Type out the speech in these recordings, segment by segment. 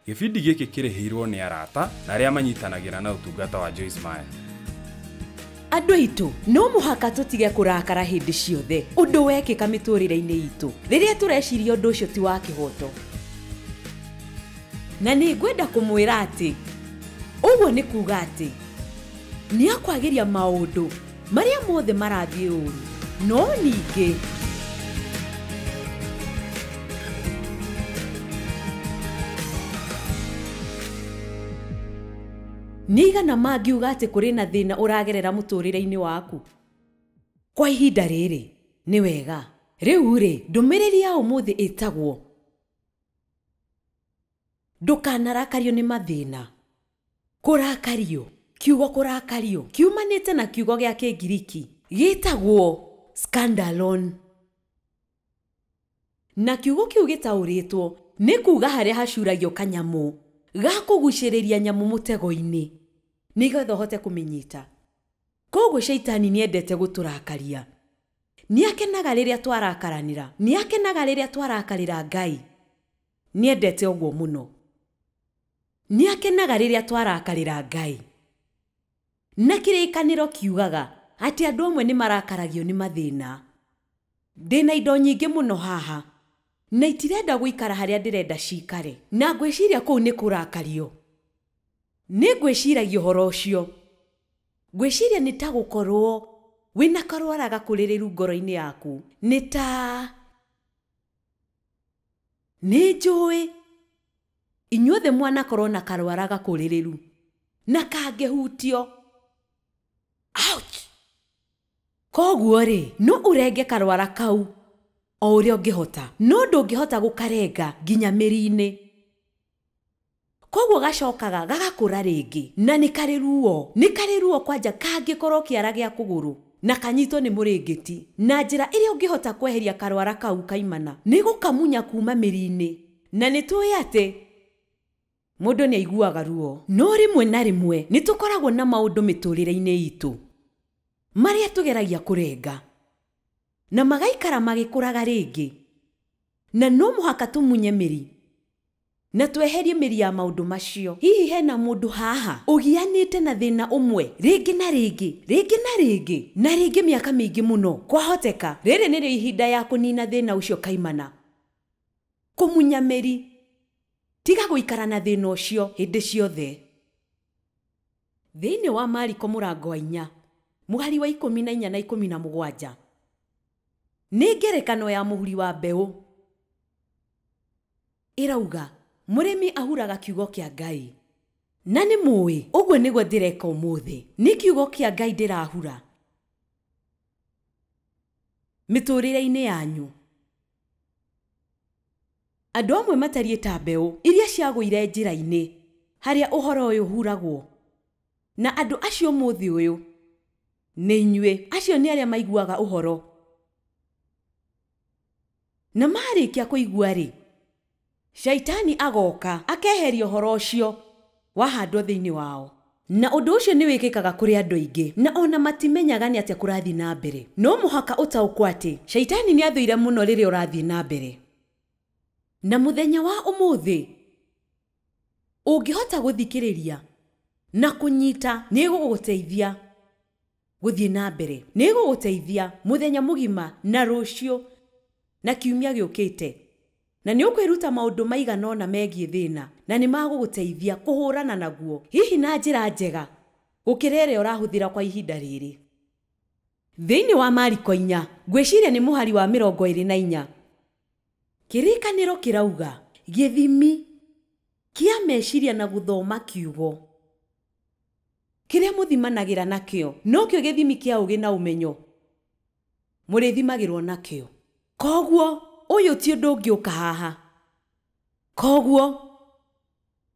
Gĩbindi gĩkĩ kĩrĩhĩirwo nĩ arata na arĩa manyitanagĩra na ũtungata wa Joyce Meyer. Andũ aitũ no mũhaka tũtige kũrakara hĩndĩ ciothe ũndũ wekĩka mĩtũrĩre-inĩ itũ rĩrĩa tũreciria ũndũ ũcio ti wa kĩhoto. Na nĩ ngwenda kũmwĩra atĩ ũguo nĩ kuga atĩ nĩ akwagĩria maũndũ marĩa mothe marathiĩ ũru, no ningĩ nĩ igana mangiuga atĩ kũrĩ na thĩna ũragerera mũtũrĩre-inĩ waku kwa ihinda rĩrĩ. Nĩ wega rĩu rĩ, ndũmĩrĩri ya ũmũthĩ ĩtagwo ndũkanarakario nĩ mathĩna. Kũrakario, kiugo kũrakario kiumanĩte na kiugo gĩa Kĩngiriki gĩtagwo scandalon, na kiugo kĩu gĩtaũrĩtwo nĩ kuga harĩa hacuragio kanyamũ ga kũgucĩrĩria nyamũ mũtego-inĩ nĩgetha ũhote kũmĩnyita. Koguo caitani nĩendete gũtũrakaria, nĩakenaga rĩrĩa twarakaranĩra, nĩakenaga rĩrĩa twarakarĩra Ngai, nĩendete ũguo mũno, nĩakenaga rĩrĩa twarakarĩra Ngai. Na kĩrĩkanĩro kiugaga atĩ andũ amwe nĩ marakaragio nĩ mathĩna. Ndĩna indo nyingĩ mũno haha na itirenda gũikara harĩa ndĩrenda cikare, na ngwĩciria kũu nĩ kũrakario. Nĩ ngwĩciragia ũhoro ũcio, ngwĩciria nĩ ta gũkorwo wĩna karwara gakũrĩrĩru ngoro-inĩ yaku, nĩ ta nĩ njũĩ inyuothe mwanakorwo na karwara gakũrĩrĩru na kangĩhutio. Ouch! Koguo rĩ, no ũrenge karwara kau o ũrĩa ũngĩhota, no ndũngĩhota gũkarenga nginya mĩri-inĩ. Koguo gacokaga gagakũra rĩngĩ, na nĩ karĩ ruo, nĩ karĩ ruo kwanja kangĩkorwo kĩara gĩa kũgũrũ na kanyitwo nĩ mũrĩngĩti. Na njĩra ĩrĩa ũngĩhota kweheria karwara kau kaimana nĩ gũkamunya kuma mĩri-inĩ. Na nĩ tũĩ atĩ mũndũ nĩ aiguaga ruo, no rĩmwe na rĩmwe nĩ tũkoragwo na maũndũ mĩtũrĩre-inĩ itũ marĩa tũgeragia kũrenga na magaikara magĩkũraga rĩngĩ, na no mũhaka tũmunye mĩri na tweherie mĩri ya maũndũ macio. Hihi hena mũndũ haha ũgianĩte na thĩna ũmwe rĩngĩ na rĩngĩ, rĩngĩ na rĩngĩ na rĩngĩ mĩaka mĩingĩ mũno? Kwahoteka rĩrĩ nĩrĩo ihinda ya kũnina thĩna ũcio kaimana, kũmunya mĩri. Tiga gũikara na thĩna ũcio hĩndĩ ciothe. Thĩinĩ wa Mariko mũrango wa 4 mũhari wa 14 na 17 nĩ ngerekano ya mũhuri wa mbeũ. Ĩrauga mũrĩmi ahuraga kiugo kĩa Ngai. Na nĩ mũĩ ũguo nĩguo ndĩreka ũmũthĩ, nĩ kiugo kĩa Ngai ndĩrahura mĩtũrĩre-inĩ yanyu. Andũ amwe matariĩ ta mbeũ iria ciagũire njĩra-inĩ harĩa ũhoro ũyũ ũhuragwo, na andũ acio ũmũthĩ ũyũ nĩ inyuĩ. Acio nĩ arĩa maiguaga ũhoro, na marĩkia kũigua rĩ, caitani agoka akeheria ũhoro ũcio wahandwo thĩinĩ wao. Na ũndũ ũcio nĩ wĩkĩkaga kũrĩ andũ aingĩ, na ona matimenyaga nĩ atĩa kũrathiĩ na mbere. No mũhaka ũtaũkwo atĩ caitani nĩ athũire mũno rĩrĩa ũrathiĩ na mbere. Na mũthenya wa ũmũthĩ ũngĩhota gũthikĩrĩria na kũnyita, nĩ gũgũteithia gũthiĩ na mbere, nĩ gũgũteithia mũthenya mũgima na rũciũ na kiumia gĩũkĩte, na nĩ ũkwĩruta maũndũ maigana ũna megiĩ thĩna, na nĩ magũgũteithia kũhũrana naguo hihi na njĩra njega gũkĩra ĩrĩa ũrahũthĩra kwa ihinda rĩrĩ. Thĩinĩ wa Mariko 4 ngwĩciria nĩ mũhari wa 24, kĩrĩkanĩro kĩrauga gĩthimi kĩa meciria na gũthoma kiugo kĩrĩa mũthimanagĩra nakĩo nokĩo gĩthimi kĩa ũũgĩ na ũmenyo mũrĩthimagĩrwo nakĩo. Koguo ũyũ ti ũndũ ũngĩũka haha, koguo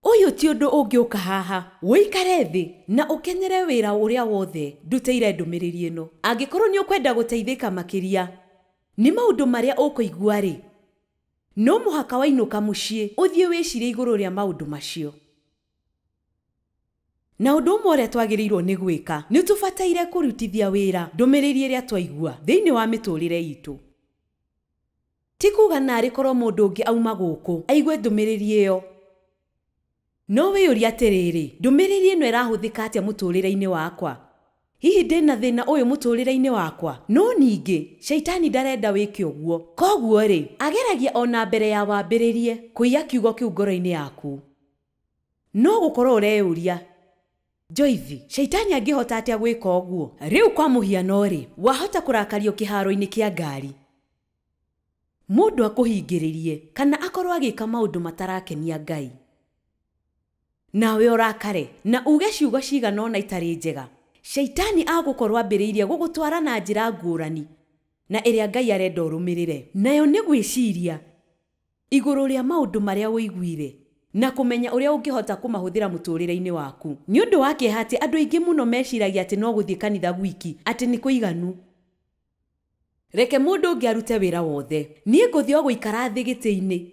ũyũ ti ũndũ ũngĩũka haha ũikare thĩ na ũkenere wĩra ũrĩa wothe ndutĩire ndũmĩrĩri ĩno. Angĩkorwo nĩ ũkwenda gũteithĩka makĩria nĩ maũndũ marĩa ũkũigua rĩ, no mũhaka wainũka mũciĩ ũthiĩ wĩcirie igũrũ rĩa maũndũ macio. Na ũndũ ũmwe ũrĩa twagĩrĩirwo nĩ gwĩka, nĩ tũbataire kũrutithia wĩra ndũmĩrĩri ĩrĩa twaigua thĩinĩ wa mĩtũrĩre itũ. Ti kuga narĩ korwo mũndũ ũngĩ auma gũkũ aigue ndũmĩrĩri ĩyo No wĩyũrie atĩrĩrĩ, ndũmĩrĩri ĩno ĩrahũthĩka atĩa mũtũrĩre-inĩ wakwa? Hihi ndĩna thĩna ũyũ mũtũrĩre-inĩ wakwa? No ningĩ shaitani ndarenda wĩke ũguo. Koguo rĩ, ageragia ona mbere ya wambĩrĩrie kũiya kiugo kĩu ngoro-inĩ yaku. No gũkorwo ũreyũria, Joyce, shaitani angĩhota atĩa gwĩka ũguo? Rĩu kwa mũhiano rĩ, wahota kũrakario kĩharo-inĩ kĩa ngari, mũndũ akũhingĩrĩrie kana akorwo agĩka maũndũ matarakenia Ngai, nawe ũrakare na uge ciugo cigana ũna itarĩ njega. Shaitani agũkorwo ambĩrĩirie gũgũtwara na njĩra ngũrani na ĩrĩa Ngai arenda ũrũmĩrĩre, nayo nĩ gwĩciria igũrũ rĩa maũndũ marĩa ũiguire na kũmenya ũrĩa ũngĩhota kũmahũthĩra mũtũrĩre-inĩ waku. Nĩ ũndũ wa kĩeha atĩ andũ aingĩ mũno meciragia atĩ no gũthiĩ kanitha gwiki atĩ nĩ kũiganu. Reke mũndũ ũngĩ arute wĩra wothe, niĩ ngũthiĩ o gũikara thĩ gĩtĩ-inĩ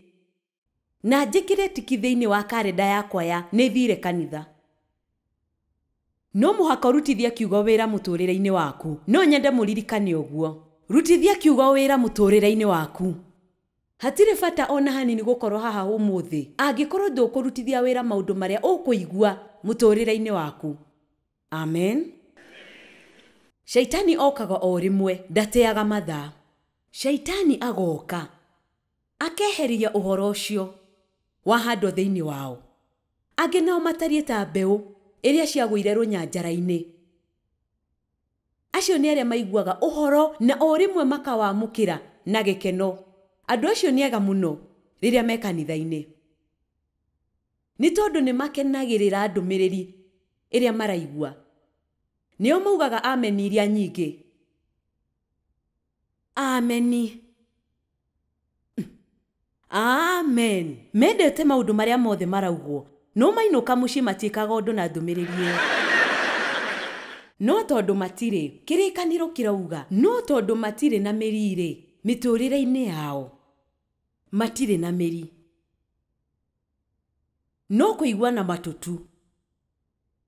na njĩkĩre tiki thĩinĩ wa karenda yakwa ya nĩ thire kanitha. No mũhaka ũrutithie kiugo wĩra mũtũrĩre-inĩ waku. No nyende mũririkane ũguo. Rutithia kiugo wĩra mũtũrĩre-inĩ waku. Hatirĩ bata ona hanini gũkorwo haha ũmũthĩ angĩkorwo ndũkũrutithia wĩra maũndũ marĩa ũkũigua mũtũrĩre-inĩ waku. Amen. Shaitani okaga o rĩmwe, ndateaga mathaa. Shaitani agoka akeheria ũhoro ũcio wahandwo thĩinĩ wao. Angĩ nao matariĩ ta mbeũ ĩrĩa ciagũire rũnyanjara-inĩ. Acio nĩ arĩa maiguaga ũhoro na o rĩmwe makawamũkĩra na gĩkeno. Andũ acio nĩ ega mũno rĩrĩa me kanitha-inĩ, nĩ tondũ nĩ makenagĩrĩra ndũmĩrĩri ĩrĩa maraigua. Nĩo maugaga ameni iria nyingĩ. Ameni. Amen. Mendete maũndũ marĩa mothe maraugwo, no mainũka mũciĩ matiĩkaga ũndũ na ndũmĩrĩri ĩyo. No tondũ matirĩ, kĩrĩkanĩro kĩrauga, no tondũ matirĩ na mĩri-rĩ, mĩtũrĩre-inĩ yao matirĩ na mĩri. No kũigua na matũ tu.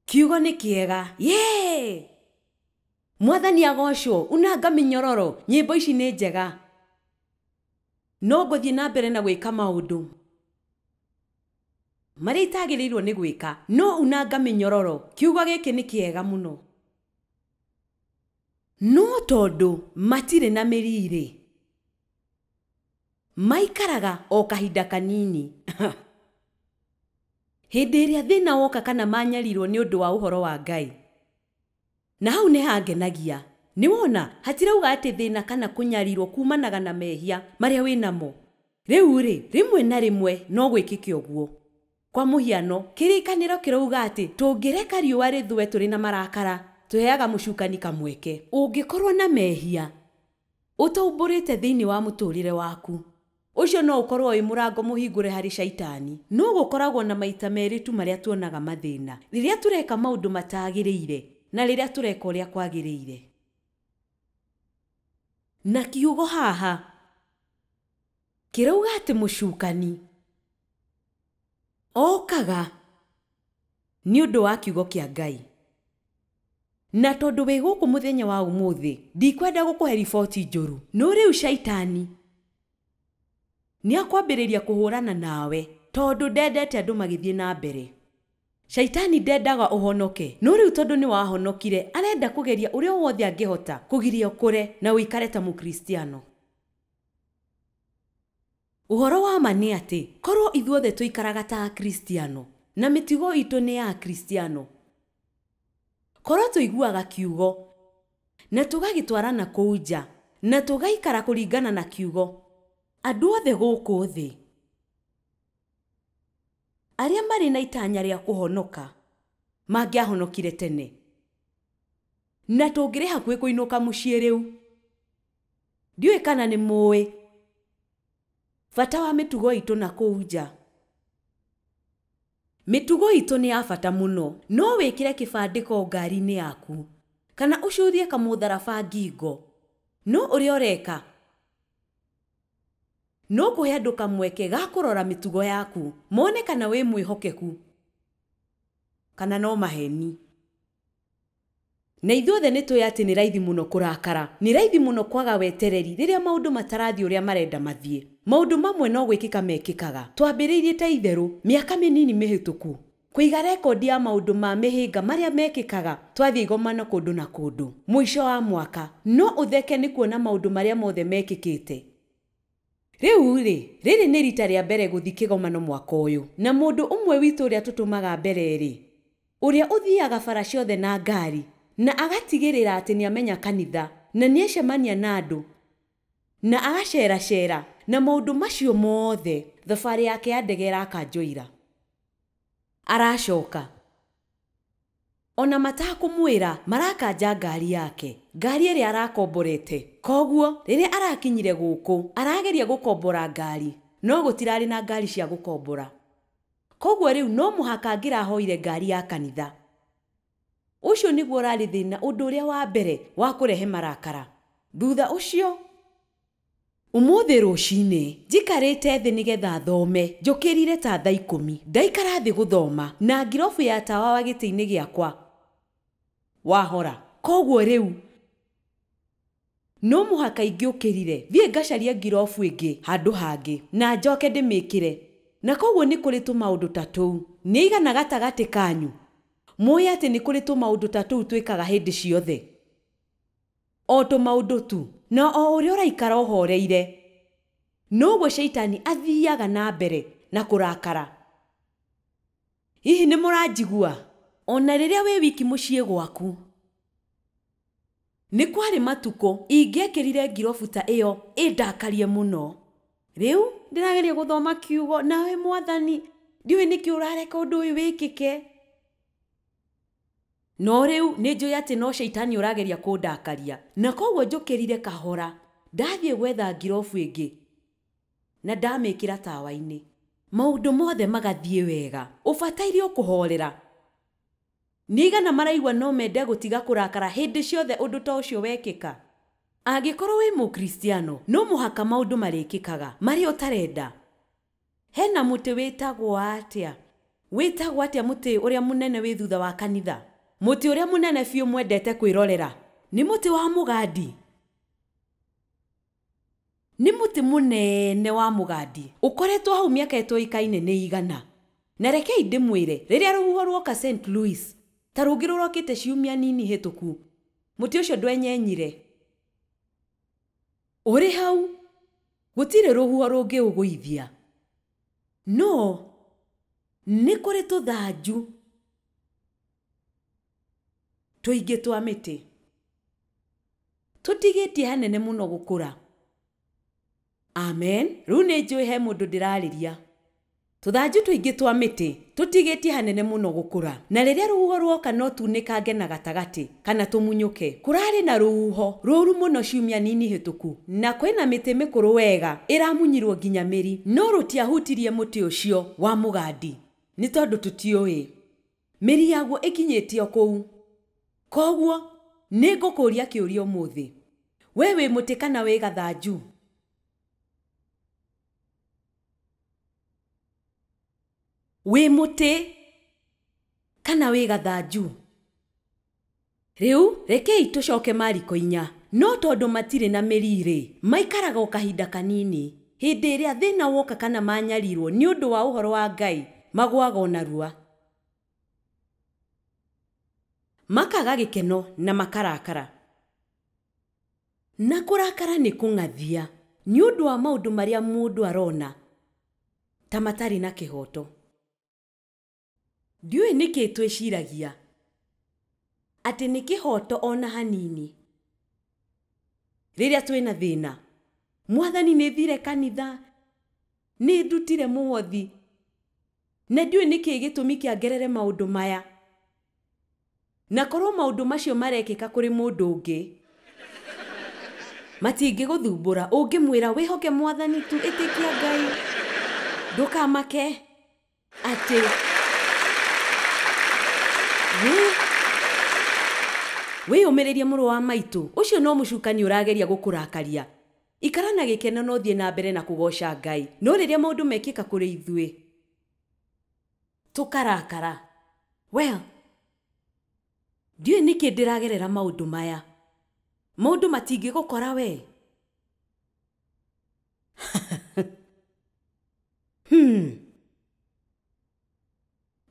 Kiugo nĩ kĩega. Yee! Mwathani agocwo, unanga mĩnyororo, nyĩmbo ici nĩ njega. No ngũthiĩ na mbere na gwĩka maũndũ marĩa itagĩrĩirwo nĩ gwĩka, no unanga mĩnyororo, kiugo gĩkĩ nĩ kĩega mũno. No tondũ matirĩ na mĩri-rĩ, maikaraga o kahinda kanini. Hĩndĩ ĩrĩa thĩna woka kana manyarirwo nĩ ũndũ wa ũhoro wa Ngai, na hau nĩ hangenagia. Nĩ wona hatirauga atĩ thĩna kana kũnyarirwo kumanaga na mehia marĩa wĩnamo. Rĩu rĩ, rĩmwe na rĩmwe no gwĩkĩke ũguo. Kwa mũhiano, kĩrĩkanĩro kĩrauga atĩ tũngĩreka riũa rĩthũe tũrĩ na marakara, tũheaga mũcukani kamweke. Ũngĩkorwo na mehia ũtaumbũrĩte thĩinĩ wa mũtũrĩre waku, ũcio no ũkorwo wĩ mũrango mũhingũre harĩ shaitani. No gũkoragwo na maita merĩ tu marĩa tuonaga mathĩna, rĩrĩa tũreka maũndũ matagĩrĩire na rĩrĩa tũreka ũrĩa kwagĩrĩire. Na kiugo haha kĩrauga atĩ mũcukani okaga nĩ ũndũ wa kiugo kĩa Ngai. Na tondũ wĩ gũkũ mũthenya wa ũmũthĩ, ndikwenda gũkũhe riboti njũru. No rĩu shaitani nĩ akwambĩrĩria kũhũrana nawe tondũ ndendete andũ magĩthiĩ na mbere. Shaitani ndendaga ũhonoke, no rĩu tondũ nĩ wahonokire, arenda kũgeria ũrĩa wothe angĩhota kũgiria ũkũre na ũikare ta mũkristiano. Ũhoro wa ma nĩ atĩ korwo ithuothe tũikaraga ta akristiano na mĩtugo itũ nĩ ya akristiano, korwo tũiguaga kiugo na tũgagĩtwara na kũu nja na tũgaikara kũringana na kiugo, andũ othe gũkũ thĩ arĩa marĩ na itanya rĩa kũhonoka mangĩahonokire tene, na tũngĩrĩ hakuhĩ kũinũka mũciĩ rĩu. Ndiũĩ kana nĩ mũĩ bata wa mĩtugo itũ na kũu nja. Mĩtugo itũ nĩ ya bata mũno. No wĩkĩre kĩbandĩko ngari-inĩ yaku kana ũcurie kamũtharaba ngingo, no ũrĩa ũreka no kũhe andũ kamweke ga kũrora mĩtugo yaku, mone kana wĩ mwĩhokeku kana no maheni. Na ithuothe nĩ tũĩ atĩ nĩ raithi mũno kũrakara, nĩ raithi mũno kwaga wetereri rĩrĩa maũndũ matarathiĩ ũrĩa marenda mathiĩ. Maũndũ mamwe no gwĩkĩka mekĩkaga. Twambĩrĩirie ta itherũ mĩaka mĩnini mĩhĩtũku. Kũiga rekondi ya maũndũ ma mĩhĩnga marĩa mekĩkaga twathiĩ igomano kũndũ na kũndũ. Mũico wa mwaka no ũtheke nĩ kuona maũndũ marĩa mothe mekĩkĩte. Rĩu rĩ, rĩrĩ nĩ rita rĩa mbere gũthiĩ kĩgomano mwaka ũyũ. Na mũndũ ũmwe witũ ũrĩa tũtũmaga mbere rĩ, ũrĩa ũthiaga bara ciothe na ngari na agatigĩrĩra atĩ nĩamenya kanitha na nĩecemania na andũ na agaceracera na maũndũ macio mothe, thabarĩ yake ya ndege ĩrakanjwo ira. Aracoka ona matakũmwĩra marakanja ngari yake, ngari ĩrĩa arakomborete. Koguo rĩrĩa arakinyire gũkũ arageria gũkombora ngari, no gũtirarĩ na ngari cia gũkombora. Koguo rĩu no mũhaka angĩrahoire ngari ya kanitha. Ũcio nĩguo ũrarĩ thĩna, ũndũ ũrĩa wa mbere wa kũrehe marakara. Thutha ũcio ũmũthĩ rũcinĩ njikarĩte thĩ nĩgetha thome, njũkĩrire ta thaa 10. Ndaikara thĩ gũthoma na ngirobu ya tawa wa gĩtĩ-inĩ gĩakwa wahora. Koguo rĩu no mũhaka ingĩũkĩrire thiĩ ngacarie ngirobu ĩngĩ handũ hangĩ na njoke ndĩmĩkĩre. Na koguo nĩ kũrĩ tũmaũndũ ta tũu. Nĩ igana gatagatĩ kanyu mũĩ atĩ nĩ kũrĩ tũmaũndũ ta tũu twĩkaga hĩndĩ ciothe, o tũmaũndũ tu. Na o ũrĩa ũraikara ũhoreire noguo caitani athiaga na mbere na kũrakara. Hihi nĩ mũranjigua? Ona rĩrĩa wĩ wiki mũciĩ gwaku, nĩ kwarĩ matukũ ingĩekĩrire ngirobu ta ĩyo ĩndakarie mũno. Rĩu ndĩrageria gũthoma kiugo, nawe mwathani ndiũĩ nĩkĩ ũrareka ũndũ ũyũ wĩkĩke. No rĩu nĩ njũĩ atĩ no caitani ũrageria kũndakaria. Na koguo njũkĩrire kahora, ndathiĩ gwetha ngirobu ĩngĩ na ndamĩkĩra tawa-inĩ. Maũndũ mothe magathiĩ wega. Ũbataire o kũhorera. Nĩ igana maraigua no mende gũtiga kũrakara hĩndĩ ciothe ũndũ ta ũcio wekĩka. Angĩkorwo wĩ mũkristiano, no mũhaka maũndũ marĩkĩkaga marĩa ũtarenda. Hena mũtĩ wĩtagwo atĩa? Wĩtagwo atĩa mũtĩ ũrĩa mũnene wĩ thutha wa kanitha? Mũtĩ ũrĩa mũnene biũ mwendete kwĩrorera nĩ mũtĩ wa mũgandi. Nĩ mũtĩ mũnene wa mũgandi ũkoretwo hau mĩaka ĩtoĩkaine nĩ igana. Na rekei ndĩmwĩre, rĩrĩa rũhuho ruoka St. Louis ta rũngĩ rũrokĩte ciumia nini hĩtũku, mũtĩ ũcio ndwenyenyire. Ũrĩ hau gũtirĩ rũhuho rũngĩũgũithia. No nĩ kũrĩ tũthanju tũingĩ twa mĩtĩ tũtigĩtie hanene mũno gũkũra. Amen. Rĩu nĩ njũĩ he mũndũ ndĩrarĩria. Tũthanju tũingĩ twa mĩtĩ tũtigĩtie hanene mũno gũkũra, na rĩrĩa rũhuho ruoka no tunĩkange na gatagatĩ kana tũmunyũke. Kũrarĩ na rũhuho rũru mũno ciumia nini hĩtũku, na kwĩna mĩtĩ mĩkũrũ wega ĩramunyirwo nginya mĩri, no rũtiahutirie mũtĩ ũcio wa mũgandi nĩ tondũ tũtiũĩ mĩri yaguo ĩkinyĩte o kũu. Koguo nĩ ngũkũria kĩũria ũmũthĩ, we wĩ mũtĩ kana wĩ gathanju? Wĩ mũtĩ kana wĩ gathanju? Rĩu rekei tũcoke Mariko 4. No tondũ matirĩ na mĩri rĩ, maikaraga o kahinda kanini. Hĩndĩ ĩrĩa thĩna woka kana manyarirwo nĩ ũndũ wa ũhoro wa Ngai, magũaga o narua, makaga gĩkeno na makarakara. Na kũrakara nĩ kũng'athia nĩ ũndũ wa maũndũ marĩa mũndũ arona ta matarĩ na kĩhoto. Ndiũĩ nĩkĩ twĩciragia atĩ nĩ kĩhoto ona hanini rĩrĩa twĩna thĩna. Mwathani, nĩ thire kanitha, nĩ ndutire mũhothi, na ndiũĩ nĩkĩ gĩtũmi kĩa ngerere maũndũ maya. Na korwo maũndũ macio marekĩka kũrĩ mũndũ ũngĩ, matingĩgũthumbũra. Ũngĩmwĩra wĩhoke mwathani tu, ĩtĩkia Ngai, ndũkamake atĩ wĩyũmĩrĩrie mũrũ wa maitũ, ũcio no mũcukani ũrageria gũkũrakaria. Ikara na gĩkeno na ũthiĩ na mbere na kũgoca Ngai. No rĩrĩa maũndũ mekĩka kũrĩ ithuĩ tũkarakara. Well, ndiũĩ nĩkĩ ndĩragerera maũndũ maya. Maũndũ matingĩgũkora we.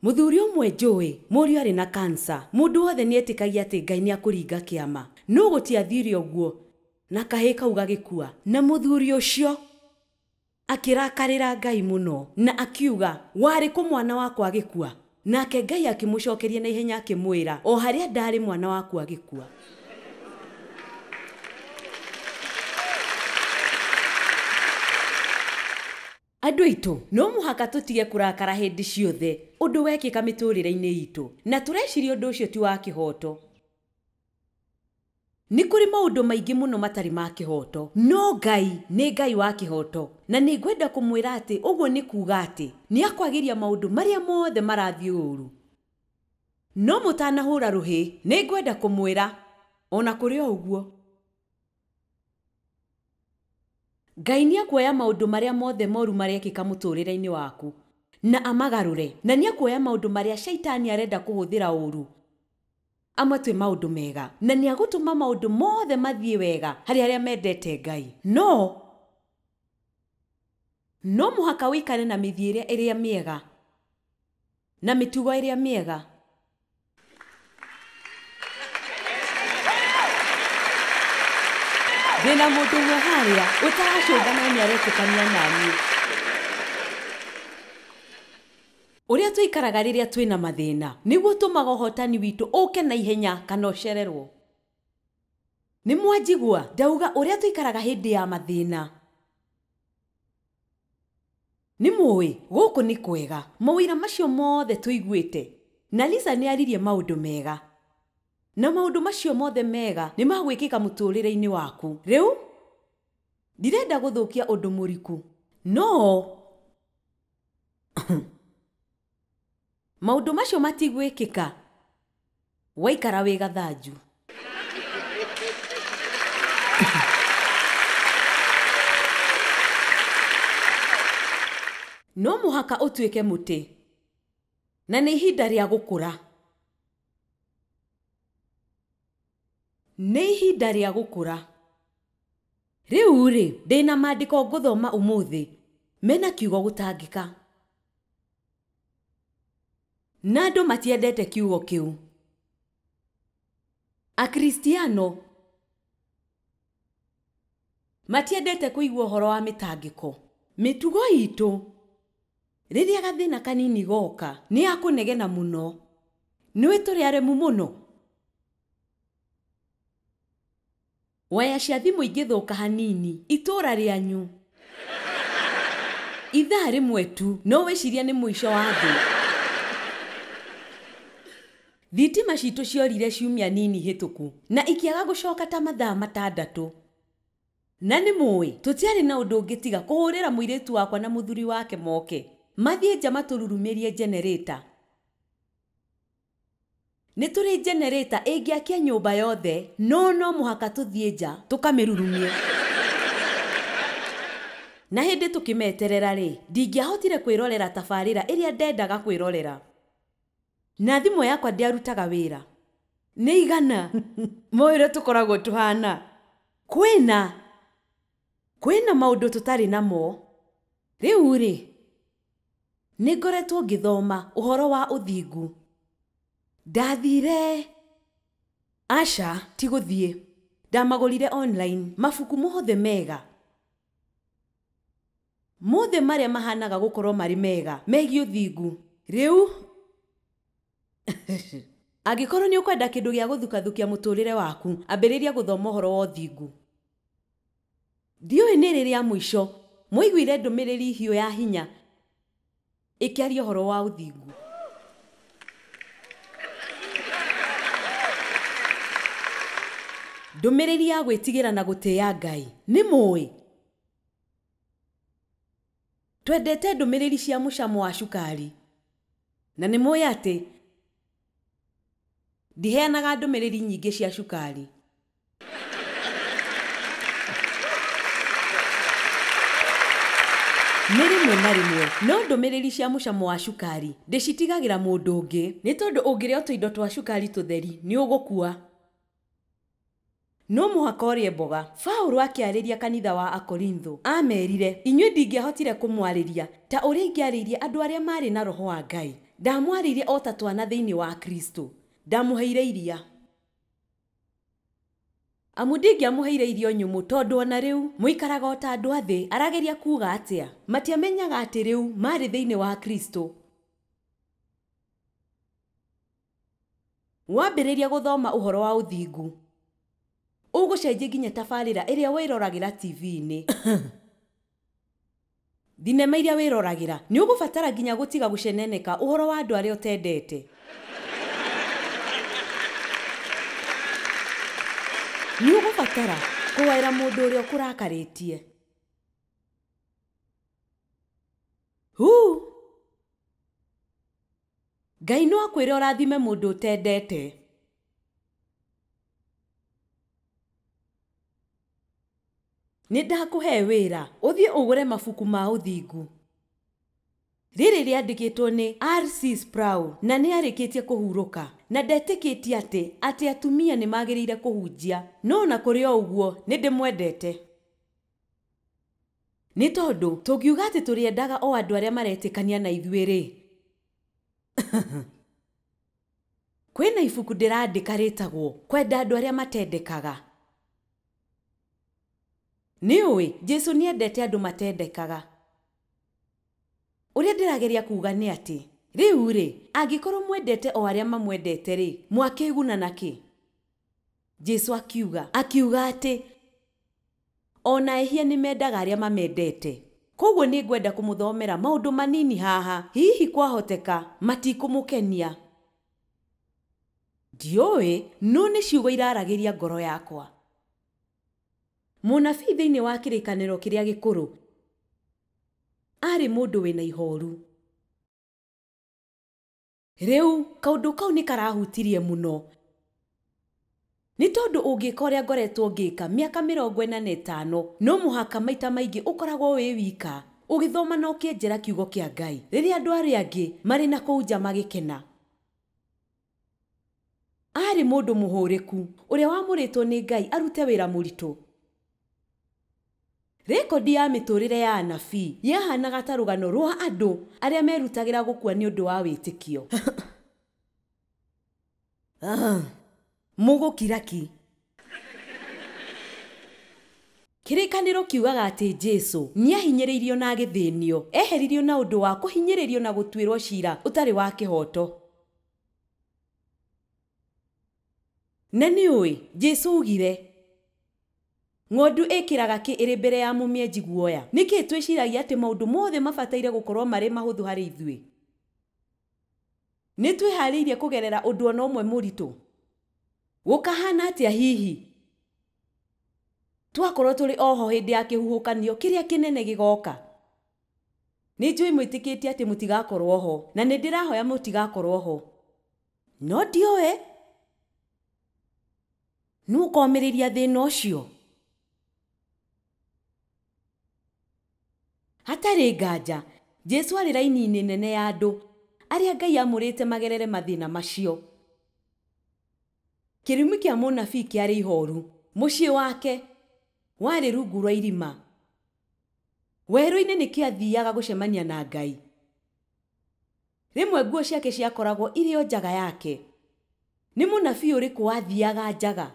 Mũthuri ũmwe njũĩ mũriũ arĩ na kansa. Mũndũ wothe nĩetĩkagia atĩ Ngai nĩakũringa kĩama, no gũtiathire ũguo na kahĩĩ kau gagĩkua. Na mũthuri ũcio akĩrakarĩra Ngai mũno na akiuga, warĩ kũ mwana wakwa agĩkua? Nake Ngai akĩmũcokeria na ihenya akĩmwĩra, o harĩa ndarĩ mwana waku agĩkua. Andũ aitũ, no mũhaka tũtige kũrakara hĩndĩ ciothe ũndũ wekĩka mĩtũrĩre-inĩ itũ, na tũreciria ũndũ ũcio ti wa kĩhoto. Nĩ kũrĩ maũndũ maingĩ mũno matarĩ ma kĩhoto, no Ngai nĩ Ngai wa kĩhoto, na nĩ ngwenda kũmwĩra atĩ ũguo nĩ kuuga atĩ nĩ akwagĩria maũndũ marĩa mothe marathiĩ ũru. No mũtanahũra rũhĩ, nĩ ngwenda kũmwĩra ona kũrĩ o ũguo, Ngai nĩ akuoya maũndũ marĩa mothe moru marekĩka mũtũrĩre-inĩ waku na amagarũre, na nĩ akuoya maũndũ marĩa shaitani arenda kũhũthĩra ũru amatue maũndũ mega, na nĩ agũtũma maũndũ mothe mathiĩ wega harĩ arĩa mendete Ngai. No mũhaka ũikare na mĩthiĩre ĩrĩa mĩega na mĩtugo ĩrĩa mĩega. Ndĩna mũndũ ũmwe harĩa ũtaracũnga no nĩaretĩkania naniĩ. Ũrĩa tũikaraga rĩrĩa twĩna mathĩna nĩguo tũmaga ũhotani witũ ũke na ihenya kana ũcererwo. Nĩ mwanjigua ndauga ũrĩa tũikaraga hĩndĩ ya mathĩna. Nĩ mũĩ gũkũ nĩ kwega, mawĩra macio mothe tũiguĩte, na Lisa nĩ aririe maũndũ mega, na maũndũ macio mothe mega nĩ magwĩkĩka mũtũrĩre-inĩ waku. Rĩu ndirenda gũthũkia ũndũ mũriku, no maũndũ macio matigwĩkĩka waikara wĩ gathanju. No mũhaka ũtuĩke mũtĩ, na nĩ ihinda rĩa gũkũra. Nĩ ihinda rĩa gũkũra. Rĩu rĩ, ndĩna maandĩko ngũthoma ũmũthĩ mena kiugo gũtangĩka, na andũ matiendete kiugo kĩu. Akristiano matiendete kũigua ũhoro wa mĩtangĩko. Mĩtugo itũ rĩrĩa gathĩna kanini goka nĩ ya kũnegena mũno. Nĩũĩ tũrĩ aremu mũno. Waya cia thimũ ingĩthũka hanini itũra rĩanyu ithaa rĩmwe tu no wĩcirie nĩ mũico wa thĩ. Thitima citũ ciorire ciumia nini hĩtũku na ikĩaga gũcoka ta mathaa 6. Na nĩ mũĩ tũtiarĩ na ũndũ ũngĩ tiga kũhũrĩra mũirĩtu wakwa na mũthuri wake moke mathiĩ nja matũrurumĩrie generator. Nĩ tũrĩ generator ĩngĩakia nyũmba yothe, no mũhaka tũthiĩ nja tũkamĩrurumie. Na hĩndĩ tũkĩmeterera rĩ, ndingĩahotire kwĩrorera tabarĩra ĩrĩa ndendaga kwĩrorera, na thimũ yakwa ndĩarutaga wĩra. Nĩ igana mũĩ ũrĩa tũkoragwo tũhana. Kwĩna maũndũ tũtarĩ namo. Rĩu rĩ, nĩ ngoretwo ngĩthoma ũhoro wa ũthingu. Ndathire aca ti gũthiĩ, ndamagũrire online mabuku mothe mega, mothe marĩa mahanaga gũkorwo marĩ mega megiĩ ũthingu. Rĩu angĩkorwo nĩ ũkwenda kĩndũ gĩa gũthukathukia mũtũrĩre waku, ambĩrĩria gũthoma ũhoro wa ũthingu. Ndiũĩ nĩ rĩrĩa mũico mũiguire ndũmĩrĩri hiũ ya hinya ĩkĩaria ũhoro wa ũthingu. Ndũmĩrĩri ya gwĩtigĩra na gũtĩĩa Ngai. Nĩ mũĩ twendete ndũmĩrĩri cia mũcamo wa cukari, na nĩ mũĩ atĩ ndiheanaga ndũmĩrĩri nyingĩ cia cukari. Nĩ rĩmwe na rĩmwe no ndũmĩrĩri cia mũcamo wa cukari ndĩcitigagĩra mũndũ ũngĩ, nĩ tondũ ũngĩrĩa tũindo twa cukari tũtheri nĩ ũgũkua. No mũhaka ũrĩe mboga. Paũlũ akĩarĩria kanitha wa Akorintho amerire, inyuĩ ndingĩahotire kũmwarĩria ta ũrĩa ingĩarĩirie andũ arĩa marĩ na roho wa Ngai, Ndamwarĩirie o ta twana thĩinĩ wa Kristo. Ndamũheire iria. Amu ndingĩamũheire irio nyũmũ tondũ ona rĩu mũikaraga o ta andũ a thĩ. Arageria kuuga atĩa? Matiamenyaga atĩ rĩu marĩ thĩinĩ wa Kristo. Wambĩrĩria gũthoma ũhoro wa ũthingu, ũgũcenjia nginya tabarĩra ĩrĩa wĩroragĩra TV-inĩ. Thinema iria wĩroragĩra, nĩ ũgũbatara nginya gũtiga gũceneneka ũhoro wa andũ arĩa ũtendete. Nĩ ũgũbatara kũhoera mũndũ ũrĩa ũkũrakarĩtie. Huu! Ngai no akwĩre ũrathime mũndũ ũtendete. Nĩ ndakũhe wĩra ũthiĩ ũgũre mabuku ma ũthingu. Rĩrĩ rĩandĩkĩtwo nĩ R.C. Sproul na nĩ arĩkĩtie kũhurũka, na ndetĩkĩtie atĩ atumia nĩ magĩrĩire kũhunjia, no na kũrĩ o ũguo nĩ ndĩmwendete. Nĩ tondũ tũngiuga atĩ tũrĩendaga o andũ arĩa maretĩkania na ithuĩ rĩ, kwĩna ibuku ndĩrandĩka rĩtagwo Kwenda Andũ Arĩa Matendekaga. Nĩ ũĩ Jesu nĩendete andũ matendekaga. Ũrĩa ndĩrageria kuuga nĩ atĩ rĩu rĩ, angĩkorwo mwendete o arĩa mamwendete rĩ, mwakĩguna nakĩ? Jesu akiuga atĩ ona ehia nĩ mendaga arĩa mamendete. Koguo nĩ ngwenda kũmũthomera maũndũ manini haha, hihi kwahoteka matikũmũkenia. Ndiũĩ, no nĩ ciugo iraragĩria ngoro yakwa. Mũnabii thĩinĩ wa kĩrĩkanĩro kĩrĩa gĩkũrũ arĩ mũndũ wĩna ihoru. Rĩu kaũndũ kau nĩ karahutirie mũno. Nĩ tondũ ũngĩka ũrĩa ngoretwo ngĩka mĩaka 45, no mũhaka maita maingĩ ũkoragwo wĩ wika ũgĩthoma na ũkĩenjera kiugo kĩa Ngai rĩrĩa andũ arĩa angĩ marĩ na kũu nja magĩkena. Arĩ mũndũ mũhũrĩku ũrĩa wamũrĩtwo nĩ Ngai arute wĩra mũritũ. Rekondi ya mĩtũrĩre ya anabii yahanaga ta rũgano rwa andũ arĩa merutagĩra gũkua nĩ ũndũ wa wĩtĩkio. Mũgũkira ki. Kĩrĩkanĩro kiugaga atĩ Jesu nĩahinyĩrĩirio na agĩthĩnio, eheririo na ũndũ wa kũhinyĩrĩrio na gũtuĩrwo ciira ũtarĩ wa kĩhooto. Na nĩũĩ Jesu augire ng'ondu ĩkĩraga kĩ ĩrĩ mbere ya mũmĩenji guoya. Nĩkĩ twĩciragia atĩ maũndũ mothe mabataire gũkorwo marĩ mahũthũ harĩ ithuĩ? Nĩ twĩharĩirie kũgerera ũndũ ona ũmwe mũritũ? Gũkahana atĩa hihi twakorwo tũrĩ oho hĩndĩ ya kĩhuhũkanio kĩrĩa kĩnene gĩgoka? Nĩ njũĩ mwĩtĩkĩtie atĩ mũtigakorwo ho, na nĩ ndĩrahoya mũtigakorwo ho. No ndiũĩ nũ ũkomĩrĩria thĩna ũcio. Hatarĩ nganja, Jesu arĩ raini-inĩ nene ya andũ arĩa Ngai amũrĩte magerere mathĩna macio. Kĩrumi kĩa mũnabii kĩarĩ ihoru. Mũciĩ wake warĩ rungu rwa irima. Werũ-inĩ nĩkĩo athiaga gũcemania na Ngai. Rĩmwe nguo ciake ciakoragwo irĩ o njaga yake. Nĩ mũnabii ũrĩkũ wathiaga njaga?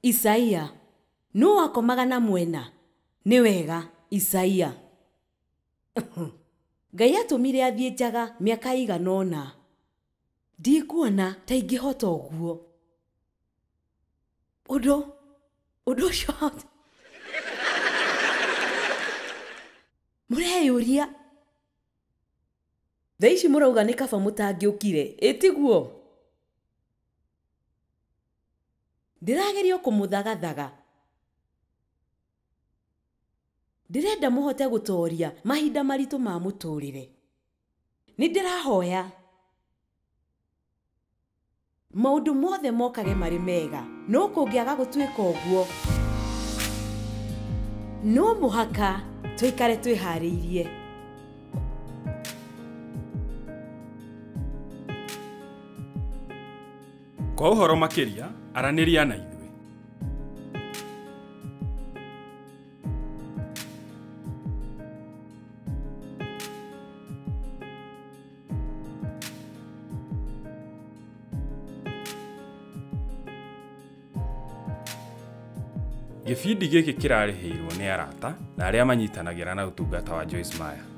Isaia. Nũ wakomaga na mwena? Nĩ wega, Isaia. Ngai atũmire athiĩ njaga mĩaka ĩigana ũna. Ndikuona ta ingĩhota ũguo. Ũndũ ũcio mũreyũria. Thaa ici mũrauga nĩ kaba mũtangĩũkire, ĩtiguo? Ndĩrageria kũmũthagathaga. Ndĩrenda mũhote gũtooria mahinda maritũ ma mũtũrĩre. Nĩ ndĩrahoya maũndũ mothe mokage marĩ mega, no kũngĩaga gũtuĩka ũguo, no mũhaka tũikare twĩharĩirie. Kwa ũhoro makĩria, aranĩria na ithuĩ. Gĩbindi gĩkĩ kĩrarĩhĩirwo nĩ arata na arĩa manyitanagĩra na ũtungata wa Joyce Meyer.